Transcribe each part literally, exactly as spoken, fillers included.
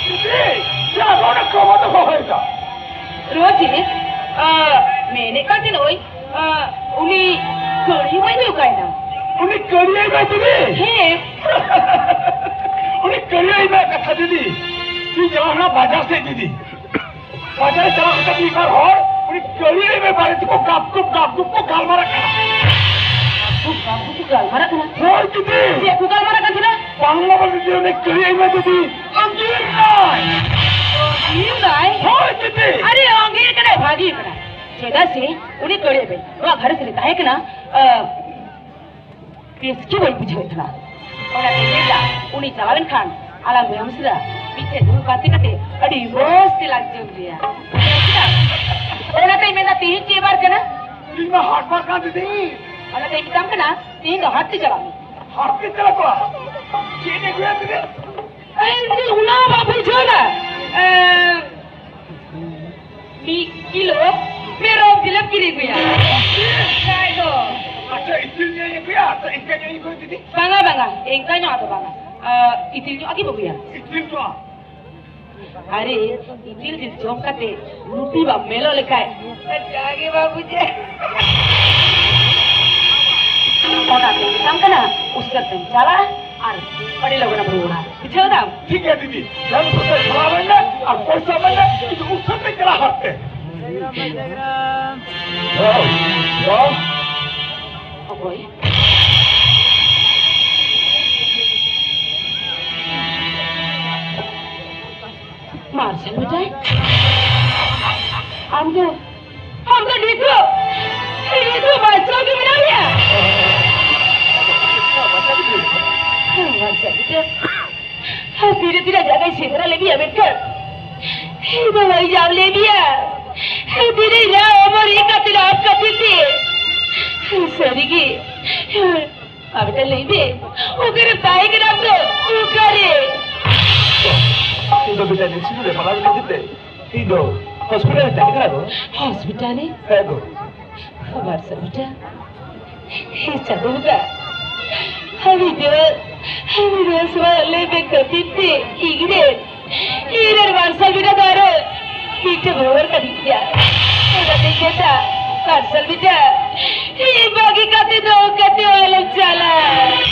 ᱪᱮᱫ? ᱪᱮᱫ ᱟᱫᱚ ᱚᱱᱟ ᱠᱚᱢᱚ ᱫᱚ ᱦᱚᱦᱚᱭᱮᱫᱟ? ᱨᱳᱡᱤ, ᱟ, ᱢᱮᱱᱮᱫ ᱠᱟᱱ ᱛᱟᱦᱮᱱᱟᱹᱧ, ᱟ, ᱩᱱᱤ ᱠᱟᱹᱲᱤ ᱢᱟᱹᱭ ᱫᱚ ᱚᱠᱟᱭᱮᱱᱟ? ᱩᱱᱤ ᱠᱟᱹᱲᱤ ᱢᱟᱹᱭ ᱫᱤᱫᱤ? ᱦᱮᱸ᱾ ᱩᱱᱤ ᱠᱟᱹᱲᱤ ᱢᱟᱹᱭ ᱠᱟᱛᱷᱟ ᱫᱤᱫᱤ, ᱤᱧ ᱪᱟᱞᱟᱣ ᱞᱮᱱᱟ ᱵᱟᱡᱟᱨ ᱥᱮᱫ ᱫᱤᱫᱤ᱾ ᱵᱟᱡᱟᱨ ᱨᱮ ᱪᱟᱞᱟᱣ ᱠᱟᱛᱮ ᱢᱤᱫ ᱵᱟᱨ ᱦᱚᱲ ᱩᱱᱤ ᱠᱟᱹᱲᱤ ᱢᱟᱹᱭ ᱵᱟᱨᱮ ᱛᱮᱠᱚ ᱜᱟᱯ ᱜᱩᱯ ᱜᱟᱯ ᱜᱩᱯ ᱠᱚ ᱜᱟᱞᱢᱟᱨᱟᱜ ᱠᱟᱱᱟ᱾ ᱜᱟᱯ ᱜᱩᱯ ᱠᱚ ᱜᱟᱞᱢᱟᱨᱟᱜ ᱠᱟᱱᱟ? ᱦᱳᱭ ᱫᱤᱫᱤ᱾ ᱪᱮᱫ ᱠᱚ ᱜᱟᱞᱢᱟᱨᱟᱜ ᱠᱟᱱ ᱛᱟᱦᱮᱱᱟ? ᱵᱟᱝ ᱵᱟᱵᱟ ᱫᱤᱫᱤ, ᱩᱱᱤ ᱠᱟᱹᱲᱤ ᱢᱟᱹᱭ ᱫᱤᱫᱤ ᱟᱸᱜᱤᱨ ᱱᱟᱭ᱾ ᱟᱸᱜᱤᱨ ᱱᱟᱭ? ᱦᱳᱭ ᱫᱤᱫᱤ᱾ ᱟᱨᱮ, ᱟᱸᱜᱤᱨ ᱠᱟᱱᱟᱭ, ᱵᱷᱟᱜᱤ ᱠᱟᱱᱟ᱾ ᱪᱮᱫᱟᱜ ᱥᱮ ᱩᱱᱤ ᱠᱟᱹᱲᱤ ᱢᱟᱹᱭ ᱱᱚᱣᱟ ᱜᱷᱟᱨᱚᱸᱡᱽ ᱨᱮ ᱛᱟᱦᱮᱸ ᱠᱟᱱᱟ, ᱟ, ᱵᱮᱥ ᱜᱮ ᱵᱟᱹᱧ ᱵᱩᱡᱷᱟᱹᱣᱮᱫ ᱛᱟᱦᱮᱱᱟ᱾ ᱚᱱᱟᱛᱮᱧ ᱢᱮᱱᱫᱟ, ᱩᱱᱤ ᱪᱟᱞᱟᱣ ᱞᱮᱱᱠᱷᱟᱱ ᱟᱞᱟᱝ ᱵᱚᱭᱦᱟ ᱢᱤᱥᱨᱟ ᱢᱤᱫᱴᱷᱮᱱ ᱫᱩᱲᱩᱵ ᱯᱟᱱᱛᱮ ᱠᱟᱛᱮ ᱟᱹᱰᱤ ᱢᱚᱡᱽ ᱛᱮᱞᱟᱝ ᱡᱚᱢ ᱧᱩᱭᱟ᱾ ᱚᱱᱟᱛᱮᱧ ᱢᱮᱱᱫᱟ, ᱛᱮᱦᱮᱧ ᱪᱮᱫ ᱵᱟᱨ ᱠᱟᱱᱟ? ᱛᱮᱦᱮᱧ ᱢᱟ ᱦᱟᱴ ᱵᱟᱨ ᱠᱟᱱ ᱫᱤᱫᱤ᱾ ᱚᱱᱟᱛᱮᱧ ᱢᱮᱛᱟᱢ ᱠᱟᱱᱟ, ᱛᱮᱦᱮᱧ ᱫᱚ ᱦᱟᱴ ᱛᱮ ᱪᱟᱞᱟᱜ ᱢᱮ᱾ ᱦᱟᱴ ᱛᱮ ᱪᱟᱞᱟᱜ ᱠᱚᱲᱟ? ᱪᱮᱫ ᱮ ᱟᱹᱜᱩᱭᱟ ᱫᱤᱫᱤ? ᱟᱭ ᱫᱤᱫᱤ, ᱚᱱᱟ ᱵᱟᱢ ᱵᱩᱡᱷᱟᱹᱣ ᱫᱟ? ᱮ, ᱢᱤᱫ ᱠᱤᱞᱳ ᱢᱮᱨᱚᱢ ᱡᱤᱞᱮᱢ ᱠᱤᱨᱤᱧ ᱟᱹᱜᱩᱭᱟ᱾ ᱠᱷᱟᱡ ᱫᱚ᱾ ᱟᱪᱪᱷᱟ, ᱤᱛᱤᱞ ᱧᱚᱜ ᱤᱧ ᱟᱹᱜᱩᱭᱟ? ᱟᱪᱪᱷᱟ, ᱤᱱᱠᱟᱹ ᱧᱚᱜ ᱤᱧ ᱟᱹᱜᱩᱭᱟ ᱫᱤᱫᱤ? ᱵᱟᱝᱟ, ᱵᱟᱝᱟ, ᱤᱱᱠᱟᱹ ᱧᱚᱜ ᱫᱚ ᱵᱟᱝᱟ᱾ ᱟ, ᱤᱛᱤᱞ ᱧᱚᱜ ᱜᱮ ᱟᱹᱜᱩᱭᱟ᱾ ᱤᱛᱤᱞ ᱧᱚᱜ? ᱟᱨᱮ, ᱤᱛᱤᱞ ᱡᱤᱞ ᱡᱚᱢ ᱠᱟᱛᱮ ᱞᱩᱴᱤ ᱵᱟᱢ ᱢᱮᱞᱚ ᱞᱮᱠᱷᱟᱡ ᱡᱟᱜᱮ ᱵᱟᱝ ᱵᱩᱡᱷᱟᱹᱜᱼᱟ᱾ ᱚᱱᱟᱛᱮ ᱢᱮᱛᱟᱢ ᱠᱟᱱᱟ, ᱩᱥᱟᱹᱨᱟ ᱛᱮᱢ ᱪᱟᱞᱟᱜᱼᱟ᱾ ᱟᱨ ᱟᱹᱰᱤ ᱞᱚᱜᱚᱱ ᱮᱢ ᱨᱩᱣᱟᱹᱲᱟ᱾ ᱵᱩᱡᱷᱟᱹᱣ ᱫᱟᱢ? ᱴᱷᱤᱠ ᱜᱮᱭᱟ ᱫᱤᱫᱤ, ᱡᱟᱦᱟᱸ ᱯᱚᱭᱥᱟ ᱪᱷᱟᱲᱟᱣ ᱢᱮᱱᱟ ᱟᱨ ᱯᱚᱭᱥᱟ ᱢᱮᱱᱟ, ᱤᱧ ᱩᱥᱟᱹᱨᱟ ᱛᱮ ᱪᱟᱞᱟᱜ ᱦᱟᱴ ᱛᱮ᱾ ᱵᱟᱝ, ᱵᱟᱝ᱾ ᱚᱠᱚᱭ? ᱢᱟᱨᱥᱟᱞ ᱵᱮᱴᱟ, ᱟᱢ ᱫᱚ, ᱟᱢ ᱫᱚ ᱱᱤᱛᱚᱜ, ᱱᱤᱛᱚᱜ ᱵᱟᱧᱪᱟᱣ ᱜᱮ ᱢᱮᱱᱟᱜ ᱢᱮᱭᱟ? ᱢᱟᱨᱥᱟᱞ ᱵᱮᱴᱟ, ᱛᱤᱨᱮ ᱛᱤᱨᱮ ᱡᱟᱭᱜᱟᱭ ᱥᱮᱸᱫᱽᱨᱟ ᱞᱮᱫᱮᱭᱟ ᱢᱮᱱᱠᱷᱟᱱ ᱤᱧ ᱫᱚ ᱵᱟᱹᱧ ᱧᱟᱢ ᱞᱮᱫᱮᱭᱟ᱾ ᱛᱤᱨᱮ ᱨᱟᱜ ᱚᱢᱚᱨ ᱤᱧ ᱠᱟᱛᱮ ᱟᱢ ᱠᱷᱟᱹᱛᱤᱨ ᱛᱮ᱾ ᱥᱟᱹᱨᱤᱜᱮ᱾ ᱟᱨ ᱢᱤᱫᱴᱟᱝ ᱞᱟᱹᱭ ᱢᱮ, ᱚᱠᱟᱨᱮᱢ ᱛᱟᱦᱮᱸ ᱠᱟᱱᱟ ᱟᱢ ᱫᱚ? ᱚᱠᱟᱨᱮ? ᱤᱧ ᱫᱚ ᱵᱮᱴᱟ ᱱᱤᱥᱤᱱ ᱨᱮ ᱯᱟᱲᱦᱟᱣ ᱠᱷᱟᱹᱛᱤᱨ ᱛᱮ ᱤᱧ ᱫᱚ ᱦᱚᱥᱯᱤᱴᱟᱞ ᱨᱮ ᱛᱟᱦᱮᱸ ᱠᱟᱱᱟ ᱜᱚ᱾ ᱦᱚᱥᱯᱤᱴᱟᱞ ᱨᱮ? ᱦᱮᱸ ᱜᱚ᱾ ᱟᱵᱟᱨ ᱥᱮ ᱵᱮᱴᱟ, ᱦᱮᱸ ᱪᱟᱸᱫᱳ ᱵᱚᱸᱜᱟ, ᱟᱢ ᱫᱚ, ᱟᱢ ᱫᱚ ᱥᱚᱣᱟᱞ ᱞᱟᱹᱭ ᱢᱮ ᱠᱷᱟᱹᱛᱤᱨ ᱛᱮ ᱤᱧ ᱨᱮᱱ ᱪᱮᱫ ᱨᱚᱲ ᱠᱟᱹᱫᱤᱧ ᱜᱮᱭᱟ? ᱚᱱᱟᱛᱮ ᱪᱮᱫᱟ ᱢᱟᱨᱥᱟᱞ ᱵᱮᱴᱟ, ᱤᱧ ᱵᱟᱹᱜᱤ ᱠᱟᱛᱮ ᱫᱚ ᱚᱠᱟᱛᱮ ᱟᱞᱚᱢ ᱪᱟᱞᱟᱜ᱾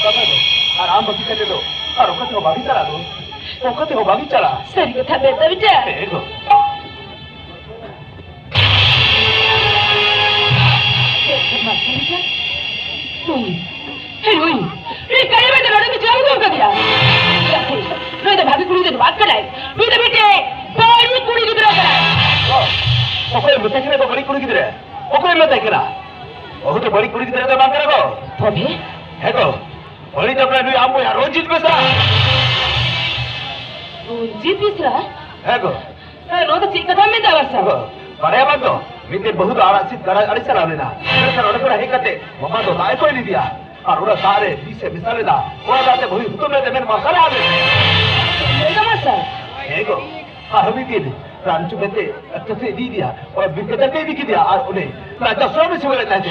ᱵᱟᱵᱟ ᱫᱚ, ᱟᱨ ᱟᱢ ᱵᱟᱹᱜᱤ ᱠᱟᱛᱮ ᱫᱚ ᱟᱨ ᱚᱠᱟ ᱛᱮᱦᱚᱸ ᱵᱟᱹᱜᱤ ᱪᱟᱞᱟᱜ ᱫᱚ, ᱚᱠᱟ ᱛᱮᱦᱚᱸ ᱵᱟᱹᱜᱤ ᱪᱟᱞᱟᱜ᱾ ᱥᱟᱹᱨᱤ ᱠᱟᱛᱷᱟ ᱢᱮᱱᱫᱟ ᱵᱮᱴᱟ᱾ ᱦᱮᱸ ᱜᱚ᱾ ᱪᱮᱫ ᱠᱷᱟᱱ ᱢᱟᱨᱥᱟᱞ ᱵᱮᱴᱟ? ᱦᱩᱭ᱾ ᱦᱮᱸ, ᱦᱩᱭ᱾ ᱱᱩᱭ ᱠᱟᱭᱨᱟ ᱵᱮᱴᱟ ᱱᱚᱰᱮ ᱫᱚ ᱪᱮᱫ ᱮᱢ ᱟᱹᱜᱩ ᱠᱟᱫᱮᱭᱟ? ᱱᱩᱭ ᱫᱚ ᱵᱷᱟᱜᱮ ᱠᱩᱲᱤ ᱜᱤᱫᱽᱨᱟᱹ ᱫᱚ ᱵᱟᱝ ᱠᱟᱱᱟᱭ᱾ ᱱᱩᱭ ᱫᱚ ᱢᱤᱫᱴᱮᱡ ᱵᱟᱹᱲᱤᱡ ᱠᱩᱲᱤ ᱜᱤᱫᱽᱨᱟᱹ ᱠᱟᱱᱟᱭ᱾ ᱚ, ᱚᱠᱚᱭ ᱢᱮᱛᱟᱭ ᱠᱟᱱᱟ ᱜᱚ ᱵᱟᱹᱲᱤᱡ ᱠᱩᱲᱤ ᱜᱤᱫᱽᱨᱟᱹ? ᱚᱠᱚᱭ ᱢᱮᱛᱟᱭ ᱠᱟᱱᱟ? ᱵᱟᱹᱦᱩ ᱫᱚ ᱵᱟᱹᱲᱤᱡ ᱠᱩᱲᱤ ᱜᱤᱫᱽᱨᱟᱹ ᱫᱚ ᱵᱟᱝ ᱠᱟᱱᱟ ᱜᱚ᱾ ᱛᱚᱵᱮ? ᱦᱮᱸ ᱜᱚ, ᱵᱟᱹᱲᱤᱡ ᱫᱚ ᱠᱟᱱᱟ ᱱᱩᱭ ᱟᱢ ᱵᱚᱭᱦᱟ ᱨᱚᱧᱡᱤᱛ ᱵᱮᱥᱨᱟ᱾ ᱨᱚᱧᱡᱤᱛ ᱵᱮᱥᱨᱟ? ᱦᱮᱸ ᱜᱚ᱾ ᱦᱮᱸ, ᱱᱚᱣᱟ ᱫᱚ ᱪᱮᱫ ᱠᱟᱛᱷᱟᱢ ᱢᱮᱱᱫᱟ ᱢᱟᱨᱥᱟᱞ? ᱵᱟᱲᱟᱭᱟ ᱵᱟᱝ ᱫᱚ, ᱢᱤᱫ ᱫᱤᱱ ᱵᱟᱹᱦᱩ ᱫᱚ ᱟᱲᱟᱜ ᱥᱤᱫ ᱜᱟᱰᱟ ᱟᱲᱮ ᱪᱟᱞᱟᱣ ᱞᱮᱱᱟ᱾ ᱢᱮᱱᱠᱷᱟᱱ ᱚᱸᱰᱮ ᱠᱷᱚᱱ ᱦᱮᱡ ᱠᱟᱛᱮ ᱢᱟᱢᱟ ᱫᱚ ᱫᱟᱜ ᱮ ᱠᱚᱭ ᱞᱮᱫᱮᱭᱟ ᱟᱨ ᱚᱱᱟ ᱫᱟᱜ ᱨᱮ ᱵᱤᱥ ᱮ ᱢᱮᱥᱟ ᱞᱮᱫᱟ᱾ ᱚᱱᱟ ᱫᱟᱜ ᱛᱮ ᱵᱟᱹᱦᱩᱭ ᱦᱩᱛᱩᱢ ᱞᱮᱫ ᱛᱮ ᱢᱮᱫ ᱢᱟᱨᱥᱟᱞ ᱮ ᱟᱫ ᱞᱮᱱᱟ᱾ ᱢᱮᱱᱫᱟ ᱢᱟᱨᱥᱟᱞ? ᱦᱮᱸ ᱜᱚ, ᱟᱨᱦᱚᱸ ᱢᱤᱫ ᱫᱤᱱ ᱨᱟᱱ ᱦᱚᱪᱚ ᱠᱟᱛᱮ ᱰᱟᱠᱛᱟᱨ ᱴᱷᱮᱱ ᱤᱫᱤᱭᱮᱫᱮᱭᱟ, ᱚᱱᱟ ᱵᱤᱨ ᱠᱟᱡᱟᱲ ᱛᱮ ᱤᱫᱤ ᱠᱮᱫᱮᱭᱟ ᱟᱨ ᱚᱸᱰᱮ ᱨᱟᱡᱽ ᱟᱥᱨᱚᱢ ᱨᱮ ᱥᱮᱵᱟ ᱞᱮᱫ ᱛᱟᱦᱮᱸ ᱛᱮ᱾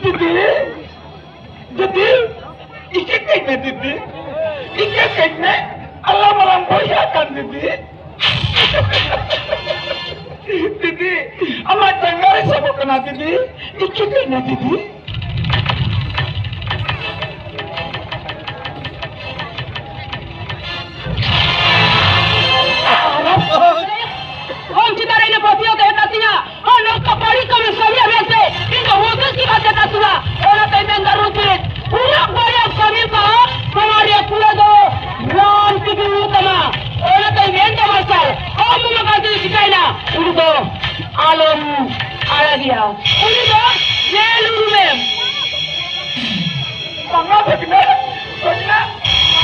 ᱫᱤᱫᱤ, ᱫᱤᱫᱤ, ᱤᱠᱟᱹ ᱠᱟᱹᱧ ᱢᱮ ᱫᱤᱫᱤ, ᱤᱠᱟᱹ ᱠᱟᱹᱧ ᱢᱮ, ᱟᱞᱟᱝ ᱢᱟᱞᱟᱝ ᱵᱚᱭᱦᱟ ᱠᱟᱱ ᱫᱤᱫᱤ᱾ ᱫᱤᱫᱤ, ᱟᱢᱟᱜ ᱡᱟᱸᱜᱟ ᱨᱮ ᱥᱟᱵᱚᱜ ᱠᱟᱱᱟ ᱫᱤᱫᱤ, ᱤᱠᱟᱹ ᱠᱟᱹᱧ ᱢᱮ ᱫᱤᱫᱤ᱾ ᱟᱢ ᱪᱮᱛᱟᱱ ᱨᱮ ᱤᱧᱟᱹᱜ ᱯᱟᱹᱛᱭᱟᱹᱣ ᱛᱟᱦᱮᱸ ᱠᱟᱱ ᱛᱤᱧᱟ᱾ ᱟᱨ ᱱᱚᱝᱠᱟ ᱵᱟᱹᱲᱤᱡ ᱠᱟᱹᱢᱤ ᱠᱟᱹᱢᱤᱭᱟ ᱢᱮᱱᱛᱮ ᱤᱧ ᱫᱚ ᱦᱩᱫᱤᱥ ᱜᱮ ᱵᱟᱝ ᱪᱮᱛᱟ ᱥᱩᱨᱟ᱾ ᱚᱱᱟᱛᱮ ᱢᱮᱱᱫᱟ ᱨᱚᱧᱡᱤᱛ, ᱩᱱᱟᱹᱜ ᱵᱟᱹᱲᱤᱡ ᱠᱟᱹᱢᱤ ᱠᱟᱜᱼᱟ, ᱱᱚᱣᱟ ᱨᱮᱭᱟᱜ ᱯᱩᱨᱟᱹ ᱫᱚ ᱨᱟᱱ ᱛᱮᱜᱮ ᱦᱩᱭᱩᱜ ᱛᱟᱢᱟ᱾ ᱚᱱᱟᱛᱮ ᱢᱮᱱᱫᱟ ᱢᱟᱨᱥᱟᱞ, ᱟᱢ ᱢᱟᱢᱟ ᱠᱟᱱ ᱛᱮᱜᱮ ᱪᱤᱠᱟᱭᱮᱱᱟ? ᱩᱱᱤ ᱫᱚ ᱟᱞᱚᱢ ᱟᱲᱟᱜᱮᱭᱟ, ᱩᱱᱤ ᱫᱚ ᱧᱮᱞ ᱩᱨᱩᱢᱮᱢ᱾ ᱵᱟᱝᱟ ᱵᱷᱟᱹᱜᱽᱱᱟᱹ, ᱵᱷᱟᱹᱜᱽᱱᱟᱹ,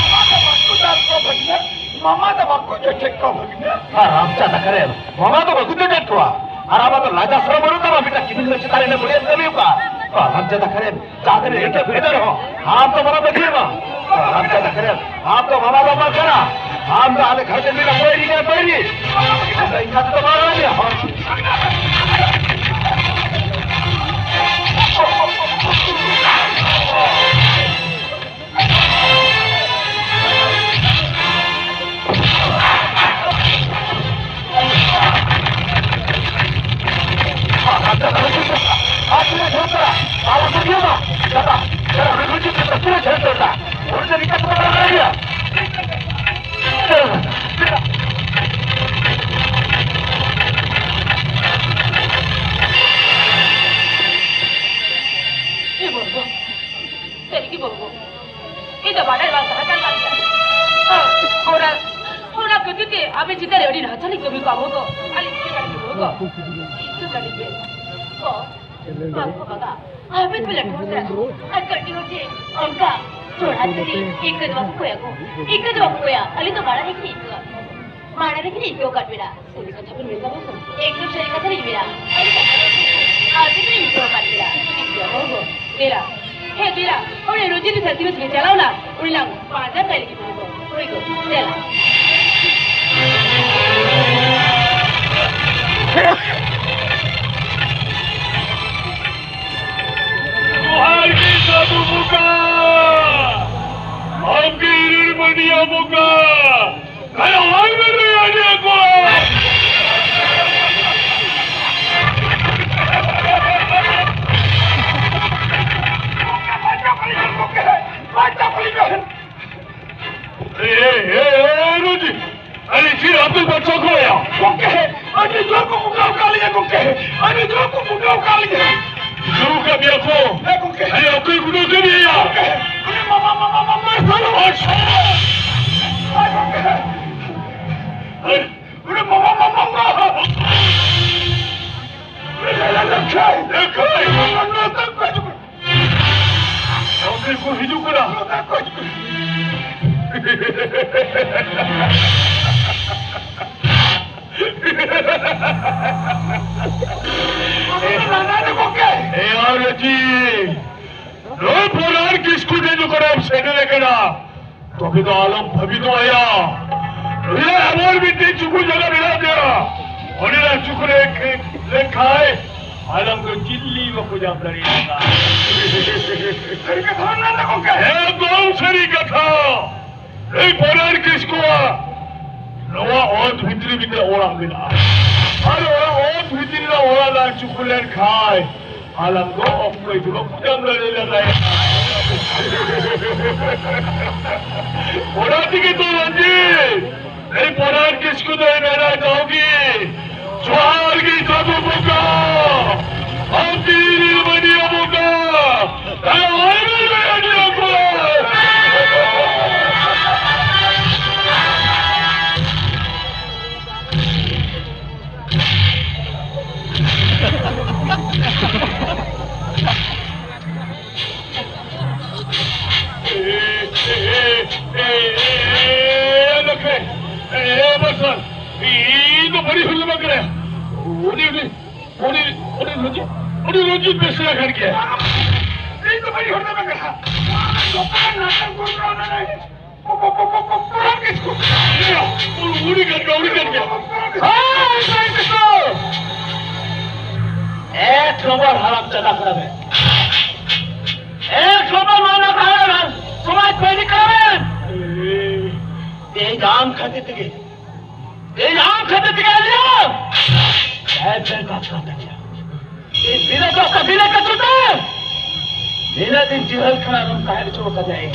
ᱢᱟᱢᱟ ᱫᱚ ᱵᱟᱠᱚ ᱫᱟᱞ ᱠᱚ ᱵᱷᱟᱹᱜᱽᱱᱟᱹ᱾ ᱢᱟᱢᱟ ᱫᱚ ᱵᱟᱠᱚ ᱡᱚᱴᱮᱫ ᱠᱚᱣᱟ ᱵᱷᱟᱹᱜᱽᱱᱟᱹ᱾ ᱟᱨ ᱟᱢ ᱪᱟᱸᱫᱟ ᱠᱟᱨᱮᱢ, ᱢᱟᱢᱟ ᱫᱚ ᱵᱟᱠᱚ ᱡᱚᱴᱮᱫ ᱠᱚᱣᱟ᱾ ᱟᱨ ᱟᱢᱟᱜ ᱫᱚ ᱞᱟᱡᱟ ᱥᱚᱨᱚᱢ ᱵᱟᱹᱱᱩᱜ ᱛᱟᱢᱟ, ᱢᱤᱫᱴᱟᱝ ᱠᱤᱢᱤᱱ ᱫᱚ ᱪᱮᱛᱟᱱ ᱨᱮ ᱤᱱᱟᱹ ᱵᱟᱹᱲᱤᱡ ᱮᱢ ᱠᱟᱹᱢᱤ ᱟᱠᱟᱫᱼᱟ᱾ ᱟᱨ ᱟᱢ ᱪᱟᱸᱫᱟ ᱠᱟᱨᱮᱢ, ᱡᱟᱦᱟᱸ ᱛᱤᱱᱟᱹᱜ ᱮᱴᱟᱜ ᱯᱷᱮᱰᱟᱨ ᱨᱮᱦᱚᱸ, ᱟᱢ ᱫᱚ ᱢᱟᱢᱟ ᱵᱟᱹᱜᱤ ᱢᱟ᱾ ᱟᱨ ᱟᱢ ᱪᱟᱸᱫᱟ ᱠᱟᱨᱮᱢ, ᱟᱢ ᱫᱚ ᱢᱟᱢᱟ ᱵᱟᱢ ᱠᱟᱱᱟ᱾ ᱟᱢ ᱫᱚ ᱟᱞᱮ ᱜᱷᱟᱨᱚᱸᱡᱽ ᱨᱮᱱ ᱢᱤᱫᱴᱟᱝ ᱵᱟᱹᱭᱨᱤ ᱠᱟᱱᱟ, ᱵᱟᱹᱭᱨᱤ᱾ ᱟᱢ ᱫᱚ ᱤᱧ ᱥᱟᱶ ᱛᱮᱫᱚ ᱵᱟᱢ ᱨᱚᱲ ᱜᱮᱭᱟ᱾ ᱪᱮᱫ ᱮ ᱡᱷᱮᱲ ᱫᱟ? ᱩᱱᱤ ᱫᱚ ᱱᱤᱝᱠᱟ ᱠᱚ ᱵᱟᱲᱟᱭ ᱜᱮᱭᱟ᱾ ᱮ ᱵᱟᱵᱟ, ᱥᱟᱹᱨᱤ ᱜᱮ ᱵᱟᱹᱵᱩ, ᱤᱧ ᱫᱚ ᱵᱟᱰᱟᱭ ᱵᱟᱝ ᱛᱟᱦᱮᱸ ᱠᱟᱱ ᱛᱤᱧᱟ᱾ ᱚᱱᱟ, ᱚᱱᱟ ᱠᱷᱟᱹᱛᱤᱨ ᱛᱮ ᱟᱵᱮᱱ ᱪᱮᱛᱟᱱ ᱨᱮ ᱟᱹᱰᱤ ᱱᱟᱦᱟᱪᱟᱨ ᱤᱧ ᱠᱟᱹᱢᱤ ᱠᱚᱣᱟ ᱵᱟᱹᱵᱩ᱾ ᱟᱹᱞᱤᱧ ᱪᱮᱫ ᱞᱮᱠᱟ ᱞᱤᱧ ᱵᱟᱹᱵᱩ? ᱤᱧ ᱫᱚ ᱟᱹᱰᱤ ᱵᱮᱥ᱾ ᱚ, ᱵᱟᱝ ᱠᱚ ᱵᱟᱜᱟ᱾ ᱟᱵᱮᱱ ᱯᱮ ᱞᱟᱹᱴᱩ ᱫᱷᱟᱨᱟ᱾ ᱟᱨ ᱠᱟᱹᱴᱤᱡ ᱦᱚᱲ ᱴᱷᱮᱱ ᱚᱱᱠᱟ ᱪᱚᱲᱟ ᱪᱚᱲᱤ ᱤᱱᱠᱟᱹ ᱫᱚ ᱵᱟᱠᱚ ᱠᱚᱭᱟ ᱠᱚ᱾ ᱤᱱᱠᱟᱹ ᱫᱚ ᱵᱟᱠᱚ ᱠᱚᱭᱟ᱾ ᱟᱹᱞᱤᱧ ᱫᱚ ᱢᱟᱲᱟᱝ ᱨᱮᱜᱮ ᱞᱤᱧ ᱟᱹᱭᱠᱟᱹᱣᱟ᱾ ᱢᱟᱲᱟᱝ ᱨᱮᱜᱮ ᱞᱤᱧ ᱟᱹᱭᱠᱟᱹᱣ ᱟᱠᱟᱫ ᱵᱮᱱᱟ᱾ ᱥᱟᱹᱨᱤ ᱠᱟᱛᱷᱟ ᱵᱮᱱ ᱢᱮᱱ ᱮᱫᱟ ᱵᱟᱝ? ᱮᱠᱫᱚᱢ ᱥᱟᱹᱨᱤ ᱠᱟᱛᱷᱟ ᱞᱤᱧ ᱢᱮᱱᱟ᱾ ᱟᱹᱰᱤ ᱠᱟᱛᱷᱟ ᱵᱮᱱ ᱢᱮᱱ ᱮᱫᱟ᱾ ᱟᱹᱵᱤᱱ ᱞᱤᱧ ᱟᱹᱭᱠᱟᱹᱣ ᱟᱠᱟᱫ ᱵᱮᱱᱟ᱾ ᱴᱷᱤᱠ ᱜᱮᱭᱟ, ᱦᱳᱭ, ᱦᱳᱭ᱾ ᱫᱮᱞᱟ᱾ ᱦᱮᱸ, ᱫᱮᱞᱟ᱾ ᱩᱱᱤ ᱨᱚᱡᱤᱱᱤ ᱥᱟᱛᱤ ᱨᱮ ᱪᱟᱞᱟᱣ ᱮᱱᱟ᱾ ᱩᱱᱤ ᱞᱟᱝ ᱯᱟᱸᱡᱟ ᱠᱟᱭ ᱞᱟᱹᱜᱤᱫ ᱵᱚᱱ ᱫᱚ᱾ ᱦᱳᱭ ᱜᱚ, ᱫᱮᱞᱟ᱾ ᱡᱚᱦᱟᱨ ᱜᱮ ᱥᱟᱹᱫᱷᱩ ᱵᱚᱸᱜᱟ, ᱟᱢᱜᱮ ᱤᱨᱤᱞ ᱢᱟᱹᱱᱤᱭᱟ ᱵᱚᱸᱜᱟ, ᱠᱟᱭᱟ ᱵᱟᱝ ᱢᱮᱱ ᱨᱮ ᱟᱹᱰᱤ ᱟᱠᱚ᱾ ᱮ, ᱮ, ᱮ, ᱮ, ᱨᱩᱡᱤ᱾ ᱟᱹᱞᱤᱧ ᱪᱮᱫ ᱟᱹᱛᱩ ᱵᱟᱪᱷᱟ ᱠᱚ ᱮᱭᱟ? ᱜᱚᱢᱠᱮ, ᱟᱹᱰᱤ ᱡᱳᱨ ᱠᱚ ᱠᱩᱴᱟᱹᱣ ᱠᱟᱜ ᱞᱤᱧᱟ ᱜᱚᱢᱠᱮ, ᱟᱹᱰᱤ ᱡᱳᱨ ᱠᱚ ᱠᱩᱴᱟᱹᱣ ᱠᱟᱜ ᱞᱤᱧᱟ᱾ ᱠᱩᱴᱟᱹᱣ ᱠᱟᱜ ᱢᱮᱭᱟ ᱠᱚ? ᱦᱮᱸ ᱜᱚᱢᱠᱮ᱾ ᱟᱹᱞᱤᱧ ᱚᱠᱚᱭ ᱠᱩᱴᱟᱹᱣ ᱠᱟᱜ ᱢᱮᱭᱟ? ᱜᱚᱢᱠᱮ, ᱩᱱᱤ ᱢᱟᱢᱟ, ᱢᱟᱢᱟ, ᱢᱟᱢᱟ, ᱥᱟᱞᱟ᱾ ᱟᱪᱪᱷᱟ᱾ ᱦᱮᱸ ᱜᱚᱢᱠᱮ᱾ ᱟᱨ ᱩᱱᱤ ᱢᱟᱢᱟ, ᱢᱟᱢᱟ, ᱢᱟᱢᱟ᱾ ᱩᱱᱤ ᱞᱟᱹᱭ ᱞᱮᱠᱷᱟᱱ, ᱞᱮᱠᱷᱟᱱ᱾ ᱢᱟᱢᱟ, ᱢᱟᱢᱟ, ᱢᱟᱢᱟ᱾ ᱜᱚᱢᱠᱮ ᱠᱚ ᱦᱤᱡᱩᱜ ᱠᱟᱱᱟ᱾ ᱮ ᱟᱨ ᱡᱤ, ᱱᱩᱭ ᱯᱚᱨᱟᱱ ᱠᱤᱥᱠᱩ ᱴᱷᱮᱱ ᱡᱚᱠᱷᱚᱱᱮᱢ ᱥᱮᱴᱮᱨ ᱟᱠᱟᱱᱟ, ᱛᱚᱵᱮ ᱫᱚ ᱟᱞᱚᱢ ᱵᱷᱟᱹᱵᱤᱛᱚᱜᱼᱟ᱾ ᱩᱱᱤᱭᱟᱜ ᱮᱢᱚᱱ ᱢᱤᱫᱴᱮᱱ ᱪᱩᱠᱩ ᱡᱟᱭᱜᱟ ᱢᱮᱱᱟᱜ ᱛᱟᱭᱟ, ᱚᱸᱰᱮᱱᱟᱜ ᱪᱩᱠᱩ ᱨᱮ ᱞᱮᱠᱷᱟᱭ ᱟᱞᱟᱝ ᱫᱚ ᱪᱤᱞᱤ ᱵᱟᱠᱚ ᱧᱟᱢ ᱫᱟᱲᱮᱭᱟᱜᱼᱟ᱾ ᱥᱟᱹᱨᱤ ᱠᱟᱛᱷᱟ ᱢᱮᱱᱟᱜᱼᱟ ᱜᱚᱢᱠᱮ? ᱮᱠᱫᱚᱢ ᱥᱟᱹᱨᱤ ᱠᱟᱛᱷᱟ᱾ ᱱᱩᱭ ᱯᱚᱨᱟᱱ ᱠᱤᱥᱠᱩᱣᱟᱜ ᱱᱚᱣᱟ ᱚᱛ ᱵᱷᱤᱛᱨᱤ ᱢᱤᱫᱴᱮᱱ ᱚᱲᱟᱜ ᱢᱮᱱᱟᱜᱼᱟ᱾ ᱟᱨ ᱚᱱᱟ ᱚᱛ ᱵᱷᱤᱛᱨᱤ ᱨᱮ ᱚᱲᱟᱜ ᱞᱟᱝ ᱪᱩᱠᱩ ᱞᱮᱱᱠᱷᱟᱱ ᱟᱞᱟᱝ ᱫᱚ ᱚᱠᱚᱭ ᱦᱚᱸ ᱵᱟᱠᱚ ᱧᱟᱢ ᱫᱟᱲᱮᱭᱟᱞᱟᱝᱟ᱾ ᱚᱱᱟ ᱛᱮᱜᱮ ᱛᱚ ᱨᱚᱧᱡᱤᱛ, ᱤᱧ ᱯᱚᱨᱟᱜᱽ ᱠᱤᱥᱠᱩ ᱫᱚᱭ ᱢᱮᱱᱟ ᱡᱟᱣᱜᱮ, ᱡᱚᱦᱟᱨ ᱜᱮ ᱡᱟᱹᱫᱩ ᱵᱚᱸᱜᱟ, ᱟᱢ ᱛᱤᱨᱤᱞ ᱢᱟᱹᱱᱤᱭᱟᱹ ᱵᱚᱸᱜᱟ, ᱟᱢ ᱟᱭᱢᱟ ᱟᱹᱰᱤ ᱟᱠᱚ᱾ ᱤᱧ ᱫᱚ ᱵᱟᱹᱲᱤᱡ ᱦᱚᱲ ᱫᱚ ᱵᱟᱝ ᱠᱟᱱᱟᱭ᱾ ᱩᱱᱤ, ᱩᱱᱤ, ᱩᱱᱤ, ᱩᱱᱤ ᱨᱚᱧᱡᱤᱛ, ᱩᱱᱤ ᱨᱚᱧᱡᱤᱛ ᱵᱮᱥᱨᱟ ᱠᱟᱱ ᱜᱮᱭᱟᱭ᱾ ᱤᱧ ᱫᱚ ᱵᱟᱹᱲᱤᱡ ᱦᱚᱲ ᱫᱚ ᱵᱟᱝ ᱠᱟᱱᱟ᱾ ᱱᱚᱝᱠᱟᱱ ᱱᱟᱴᱚᱠ ᱠᱚ ᱠᱚᱨᱟᱣ ᱞᱮᱫᱟ᱾ ᱩᱱᱤ ᱠᱟᱱ ᱜᱮᱭᱟ, ᱩᱱᱤ ᱠᱟᱱ ᱜᱮᱭᱟ᱾ ᱦᱳᱭ, ᱦᱳᱭ, ᱦᱳᱭ᱾ ᱮᱠ ᱱᱚᱢᱵᱚᱨ ᱦᱟᱨᱟᱢ ᱪᱟᱫᱟ ᱠᱟᱱᱟ ᱵᱮᱱ᱾ ᱮᱠ ᱱᱚᱢᱵᱚᱨ ᱢᱟᱱᱟ ᱠᱟᱱᱟ ᱵᱮᱱ᱾ ᱥᱚᱢᱟᱡᱽ ᱵᱟᱹᱲᱤᱡ ᱠᱟᱱᱟ ᱵᱮᱱ᱾ ᱛᱮᱦᱮᱧ ᱟᱢ ᱠᱷᱟᱹᱛᱤᱨ ᱛᱮᱜᱮ, ᱛᱮᱦᱮᱧ ᱟᱢ ᱠᱷᱟᱹᱛᱤᱨ ᱛᱮᱜᱮ ᱟᱞᱤᱧ ᱦᱚᱸ ᱮᱠ ᱵᱮᱨ ᱠᱟᱛᱷᱟ ᱠᱟᱱ ᱜᱮᱭᱟ᱾ ᱤᱧ ᱵᱤᱱᱟᱹ ᱫᱚᱥ ᱛᱮ ᱵᱤᱱᱟᱹ ᱠᱟᱹᱥᱩᱨ ᱛᱮ ᱱᱤᱱᱟᱹᱜ ᱫᱤᱱ ᱡᱤᱦᱟᱹᱞ ᱠᱷᱟᱱᱟ ᱨᱮᱢ ᱛᱟᱦᱮᱸ ᱦᱚᱪᱚ ᱠᱟᱫᱮᱭᱟ᱾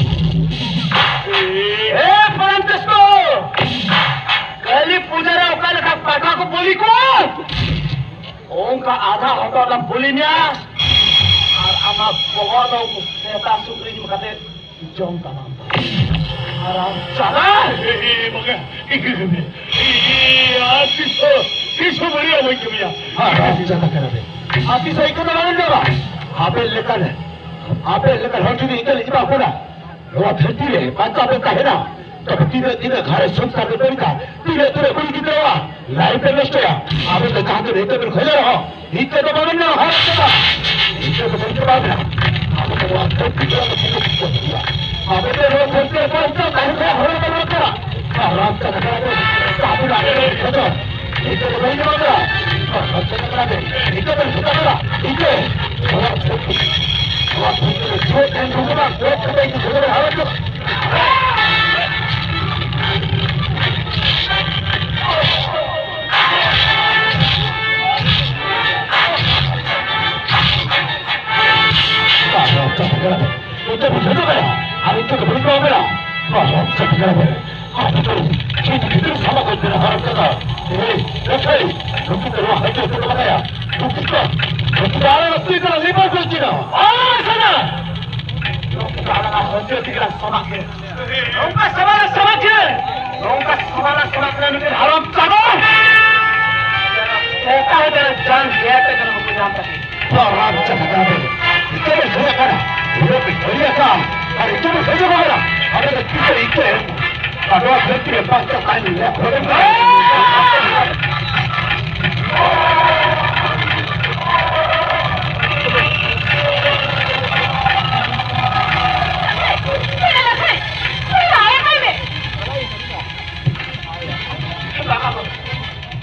ᱮ ᱯᱷᱨᱟᱱᱥᱤᱥᱠᱳ, ᱠᱟᱹᱞᱤ ᱯᱩᱡᱟᱹ ᱨᱮ ᱚᱠᱟ ᱞᱮᱠᱟ ᱯᱟᱴᱷᱟ ᱠᱚ ᱵᱚᱞᱤ ᱠᱚᱣᱟ, ᱚᱱᱠᱟ ᱟᱫᱷᱟ ᱦᱚᱴᱚᱜ ᱨᱮᱢ ᱵᱚᱞᱤ ᱢᱮᱭᱟ᱾ ᱟᱨ ᱟᱢᱟᱜ ᱵᱚᱦᱚᱜ ᱫᱚ ᱥᱮᱛᱟ ᱥᱩᱠᱨᱤ ᱧᱚᱜ ᱠᱟᱛᱮ ᱡᱚᱢ ᱛᱟᱢᱟᱢ᱾ ᱟᱨ ᱟᱢ ᱪᱟᱞᱟᱜ᱾ ᱮ, ᱮ, ᱵᱟᱝᱟ᱾ ᱮ, ᱮ, ᱮ, ᱟᱨ ᱛᱤᱥ ᱦᱚᱸ, ᱛᱤᱥ ᱦᱚᱸ ᱵᱟᱹᱲᱤᱡ ᱵᱟᱹᱧ ᱠᱟᱹᱢᱤᱭᱟ᱾ ᱟᱨ ᱟᱢ ᱪᱟᱞᱟᱜ ᱠᱟᱱᱟ ᱵᱮᱱ᱾ ᱟᱨ ᱛᱤᱥ ᱦᱚᱸ ᱤᱠᱟᱹ ᱫᱚ ᱵᱟᱵᱮᱱ ᱡᱚᱢᱟ᱾ ᱟᱵᱮᱱ ᱞᱮᱠᱟᱱ, ᱟᱵᱮᱱ ᱞᱮᱠᱟᱱ ᱦᱚᱲ ᱡᱩᱫᱤ ᱤᱠᱟᱹ ᱞᱮ ᱮᱢᱟ ᱠᱚᱣᱟ, ᱱᱚᱣᱟ ᱫᱷᱟᱹᱨᱛᱤ ᱨᱮ ᱵᱟᱧᱪᱟᱣ ᱵᱮᱱ ᱛᱟᱦᱮᱱᱟ, ᱛᱚᱵᱮ ᱛᱤᱱᱟᱹᱜ, ᱛᱤᱱᱟᱹᱜ ᱜᱷᱟᱨᱚᱸᱡᱽ ᱥᱚᱝᱥᱟᱨ ᱵᱮᱱ ᱵᱟᱹᱲᱤᱡᱟ, ᱛᱤᱱᱟᱹᱜ, ᱛᱤᱱᱟᱹᱜ ᱠᱩᱲᱤ ᱜᱤᱫᱽᱨᱟᱹᱣᱟᱜ life ᱵᱮᱱ ᱱᱚᱥᱴᱚᱭᱟ᱾ ᱟᱵᱮᱱ ᱫᱚ ᱡᱟᱦᱟᱸ ᱛᱤᱱᱟᱹᱜ ᱤᱠᱟᱹ ᱵᱮᱱ ᱠᱷᱚᱡᱚᱜ ᱨᱮᱦᱚᱸ, ᱤᱠᱟᱹ ᱫᱚ ᱵᱟᱵᱮᱱ ᱧᱟᱢᱟ, ᱦᱟᱨᱟ ᱪᱟᱵᱟ᱾ ᱤᱠᱟᱹ ᱫᱚ ᱵᱟᱵᱮᱱ ᱧᱟᱢᱟ᱾ ᱟᱵᱚ ᱫᱚ ᱱᱚᱣᱟ ᱫᱷᱟᱹᱨᱛᱤ ᱨᱮ ᱟᱵᱚ ᱫᱚ ᱱᱚᱣᱟ ᱫᱷᱟᱹᱨᱛᱤ ᱨᱮ ᱵᱟᱧᱪᱟᱣ ᱛᱟᱦᱮᱱ ᱨᱮᱭᱟᱜ ᱦᱚᱨᱟ ᱫᱚ ᱵᱟᱹᱱᱩᱜ ᱛᱟᱵᱚᱱᱟ᱾ ᱟᱨ ᱨᱟᱡᱽ ᱪᱟᱞᱟᱜ ᱠᱟᱱᱟ ᱵᱚᱱ, ᱟᱵᱚ ᱫᱚ ᱟᱵᱚ ᱫᱚ ᱡᱚᱛᱚ ᱤᱠᱟᱹ ᱫᱚ ᱵᱟᱵᱮᱱ ᱧᱟᱢᱟ᱾ ᱟᱨ ᱨᱟᱡᱽ ᱪᱟᱞᱟᱜ ᱠᱟᱱᱟ ᱵᱚᱱ, ᱤᱠᱟᱹ ᱵᱚᱱ ᱡᱚᱛᱚ ᱠᱟᱱᱟ, ᱤᱠᱟᱹ᱾ ᱱᱚᱣᱟ ᱫᱷᱟᱹᱨᱛᱤ, ᱱᱚᱣᱟ ᱫᱷᱟᱹᱨᱛᱤ ᱨᱮ ᱡᱤᱭᱮᱫ ᱛᱟᱦᱮᱱ ᱡᱚᱝ ᱫᱚ ᱵᱟᱝ, ᱜᱚᱡ ᱠᱟᱛᱮ ᱤᱠᱟᱹ ᱡᱚᱛᱚ ᱵᱚᱱ ᱦᱟᱨᱟ ᱪᱟᱞᱟᱜ᱾ ᱱᱤᱛᱚᱜ ᱵᱩᱡᱷᱟᱹᱣ ᱫᱚ ᱠᱟᱱᱟ, ᱟᱨ ᱱᱤᱛᱚᱜ ᱫᱚ ᱵᱟᱹᱧ ᱨᱚᱲ ᱠᱟᱱᱟ᱾ ᱱᱚᱣᱟ ᱦᱚᱲ ᱪᱮᱫ ᱠᱟᱱᱟ ᱵᱚᱞᱮ? ᱟᱨ ᱱᱤᱛᱚᱜ ᱪᱮᱫ ᱠᱷᱟᱹᱛᱤᱨ ᱥᱟᱵ ᱟᱠᱟᱫ ᱵᱮᱱᱟ ᱦᱟᱨᱟᱢ ᱡᱟᱫᱟ? ᱮᱭ, ᱞᱟᱹᱠᱷᱟᱹᱭ, ᱱᱩᱠᱤᱱ ᱫᱚ ᱱᱚᱣᱟ ᱦᱟᱹᱡᱨᱤ ᱦᱚᱯᱚᱱ ᱫᱚ ᱵᱟᱝ ᱠᱟᱱᱟ᱾ ᱱᱩᱠᱤᱱ ᱫᱚ, ᱱᱩᱠᱤᱱ ᱫᱚ ᱟᱞᱟᱝ ᱟᱹᱛᱩ ᱠᱟᱱᱟ, ᱞᱤᱵᱟᱨ ᱠᱚ ᱠᱤᱱᱟ᱾ ᱟᱞᱟᱝ ᱥᱟᱱᱟ᱾ ᱱᱩᱠᱤᱱ ᱫᱚ ᱟᱞᱟᱝ ᱦᱟᱹᱡᱨᱤ ᱛᱮᱜᱮ ᱞᱟᱝ ᱥᱟᱢᱟᱜ ᱠᱤᱱᱟ᱾ ᱱᱚᱝᱠᱟ ᱥᱟᱢᱟᱜ ᱞᱮ ᱥᱟᱢᱟᱜ ᱠᱤᱱᱟ᱾ ᱱᱚᱝᱠᱟ ᱥᱟᱢᱟᱜ ᱞᱮ ᱥᱟᱢᱟᱜ ᱠᱤᱱᱟ, ᱱᱩᱠᱤᱱ ᱦᱟᱨᱟᱢ ᱡᱟᱫᱟ᱾ ᱚᱠᱟ ᱦᱚᱸ ᱡᱟᱱ ᱜᱮ ᱠᱟᱱᱟ, ᱵᱟᱠᱚ ᱧᱟᱢ ᱛᱟᱹᱠᱤᱱ᱾ ᱯᱟᱨᱟᱵᱽ ᱪᱟᱵᱟ ᱠᱟᱛᱮ ᱱᱤᱛᱚᱜ ᱫᱚ ᱦᱩᱭᱩᱜ ᱠᱟᱱᱟ, ᱦᱩᱲᱩ ᱯᱮ ᱦᱩᱭ ᱟᱠᱟᱱ, ᱟᱨ ᱱᱤᱛᱚᱜ ᱫᱚ ᱦᱩᱭᱩᱜ ᱠᱟᱱᱟ, ᱟᱵᱚ ᱫᱚ ᱛᱤᱥ ᱤᱠᱟᱹ ᱮᱢ, ᱟᱨ ᱱᱚᱣᱟ ᱫᱷᱟᱹᱨᱛᱤ ᱨᱮ ᱵᱟᱧᱪᱟᱣ ᱛᱟᱦᱮᱱ ᱞᱮ ᱠᱷᱚᱡᱚᱜ ᱠᱟᱱᱟ᱾